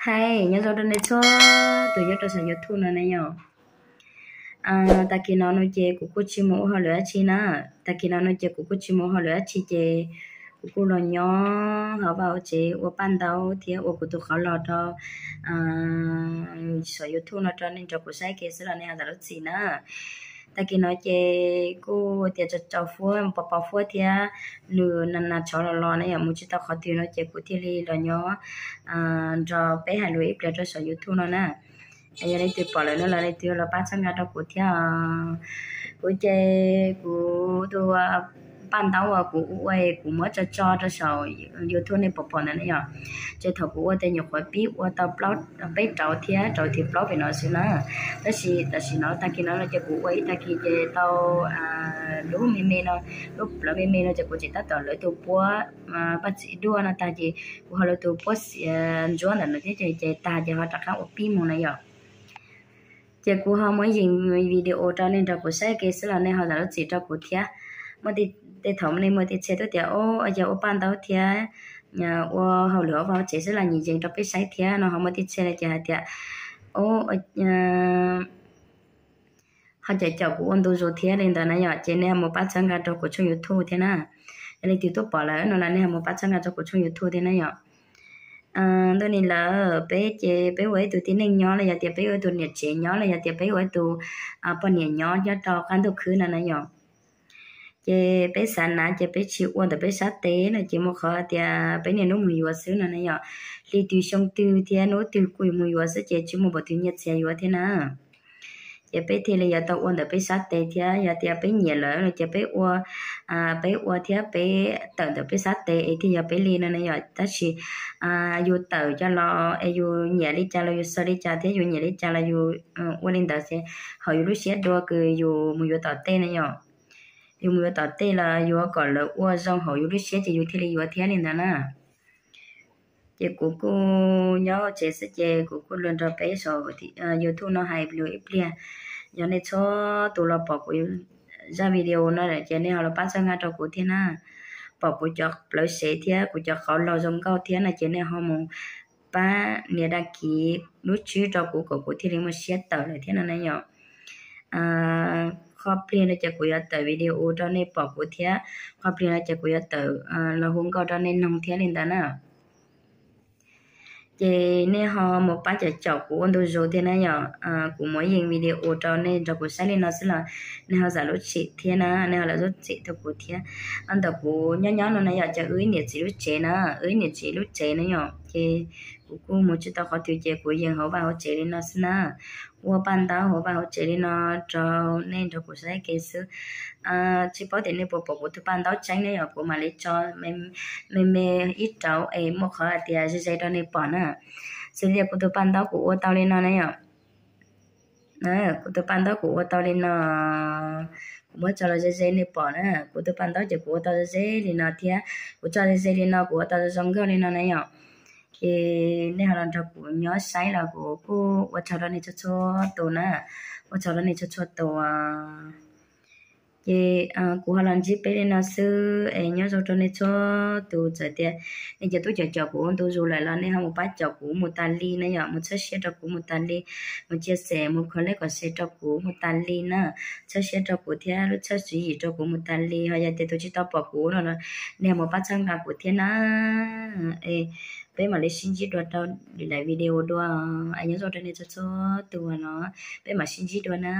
Hais nyob zoo rau nej txhua tus nyob rau saum YouTube no ne yom. Tag kis no no ces kuv kuj tsis mus ua hauj lwm dab tsi na. Tag kis no no ces kuv kuj tsis mus ua hauj lwm dab tsi ces kuv kuj los nyob hauv vaj hauv tsev ua paj ntaub thiab ua kuv tus qhov log rau saum YouTube no rau nej nrog kuv saib ke xwb los nej ho zam lub txim na. Tag kis no ces kuj tias tso tso fuab pos pos fuab thiab nws nas nas tshov los los na yom, mus tsis tau qhov twg no ces kuv thiaj li los nyob nrog peb hais lus ib pliag rau saum YouTube no na. Yog leej twg pom lawm no los leej twg los pab txhawb nqa rau kuv thiab. Kuv ces kuv tus paj ntaub uas kuv ua kuv muab tso tso rau saum YouTube nej pom pom ntawd ne yom. Ces thaum kuv ua ces nyuam qhuav pib ua tau peb rauv thiab rauv thib plaub pem no xwb na. Tab sis tam sim no tag kis no no ces kuv ua ib tag kis ces tau lub me me no, lub plawv me me no ces kuv tseem tab tom lawv tus puab paj txiv duaj no tag ces kuv ho lawv tus puab xiav ntsuab ntawm no thiab ces tag ces ho rov qab ua pib mus na yom. Ces kuv ho muab yees video rau nej nrog kuv saib ke xwb los nej ho zam lub txim rau kuv thiab. Muaj tej thaum nej muaj tej txhia tuaj tias o, yog ua paj ntaub thiab ua hauj lwm hauv vaj hauv tsev xwb los nyiam yees rau peb saib thiab no ho muaj tej txhia li ces hais tias o, ho caum caum kuv ua ntu zus thiab li ntawd na yom, ces nej ho mus pab txhawb nqa rau kuv tshooj YouTube thiab na. Yog leej twg tuaj pom lawm no los nej ho mus pab txhawb nqa rau kuv tshooj YouTube thiab na yom. Ntuj ni lawm peb ces peb ua ib tug tib neeg nyob los yog tias peb ua ib tug niam tsev nyob los yog tias peb ua ib tug poj niam nyob nyob rau qab ntuj khwb no na yom. Ces peb xav nav ces peb tsis ua ntawm peb sab tes no ces muaj qhov tias peb niaj hnub mus yuav xwb no na yom. Hli twg xyoo twg thiab hnub twg kuj mus yuav xwb ces tsis muaj npaum twg nyiaj txiag yuav thiab na. Ces peb thiaj li yuav tau ua ntawm peb sab tes thiab yog tias peb nyiam lawm no ces peb ua, peb ua thiab peb tawm ntawm peb sab tes es thiaj yog peb li no na yom. Tab sis yus tawm coj los es yus nyiam li cas los yus xav li cas thiab yus nyiam li cas los yus ua li ntawd xwb. Hauv yus lub siab dua kws yus mus yuav tom tej na yom. Yus mus yuav tom tej los yuav kom lawv ua zoo hauv yus lub siab ces yus thiaj li yuav thiab li ntawd na. Ces kuv kuj nyob tsev xwb ces kuv kuj los nrog peb saum YouTube no hais lus ib pliag. Yog nej txhua tus los pom kuv zaj video no ces nej ho los pab txhawb nqa rau kuv thiab na. Pom kuv cov plawv sev thiab kuv cov qauv laug zoo nkauj thiab no ces nej ho mus pab nias dag kiv lub tswb rau kuv kom kuv thiaj li muaj siab tawm lawm thiab no na yom. Qhov pliag no ces kuv yuav tawm video rau nej pom kuv thiab, qhov pliag no ces kuv yuav tawm los hu nkauj rau nej noog thiab li ntawd na. Ces nej ho mus pab caum caum kuv ua ntu zus thiab na yom. Kuv muab yees video rau nej nrog kuv saib li no xwb los nej ho zam lub txim thiab na, nej ho zam lub txim rau kuv thiab. Ntawm kuv nyob nyob no na yom, ces wb ib niam txiv lub tsev na, wb ib niam txiv lub tsev na yom, ces kuv kuj mus tsis tau qhov twg ces kuv yees hauv vaj hauv tsev li no xwb na. Ua paj ntaub hauv vaj hauv tsev li no rau nej nrog kuv saib kev xwb. Tsis paub tias nej puas pom kuv tus paj ntaub tseeb ne yom, kuv mam li tso me me ib rauv es muaj qhov hais tias ze ze rau nej pom na. Xws li kuv tus paj ntaub kuv ua tau li no na yom. Kuv tus paj ntaub kuv ua tau li no, kuv muab tso los ze ze nej pom na. Kuv tus paj ntaub ces kuv ua tau ze ze li no thiab kuv tso ze ze li no kuv ua tau zoo nkauj li no na yom. Ces nej ho los nrog kuv nyob saib los kuv kuj ua tsaug rau nej txhua txhua tus na, ua tsaug rau nej txhua txhua tus. Ces kuv ho los ntsib peb li no xwb es nyob zoo rau nej txhua tus. Txawm tias nej cov tub caum caum kuv ua ntu zus lawm los nej ho mus pab caum kuv mus tas li na yom, mus txhawb siab rau kuv mus tas li, mus cia xem mus kho lej kom se rau kuv mus tas li na. Txhawb siab rau kuv thiab lub txhawb tswv yim rau kuv mus tas li. Ho yog tias tus tsis tau pom kuv no los nej ho mus pab txhawb nqa kuv thiab na. Es peb mam li sib ntsib dua rau lwm daim video dua. Es nyob zoo rau nej txhua txhua tus no, peb mam sib ntsib dua na.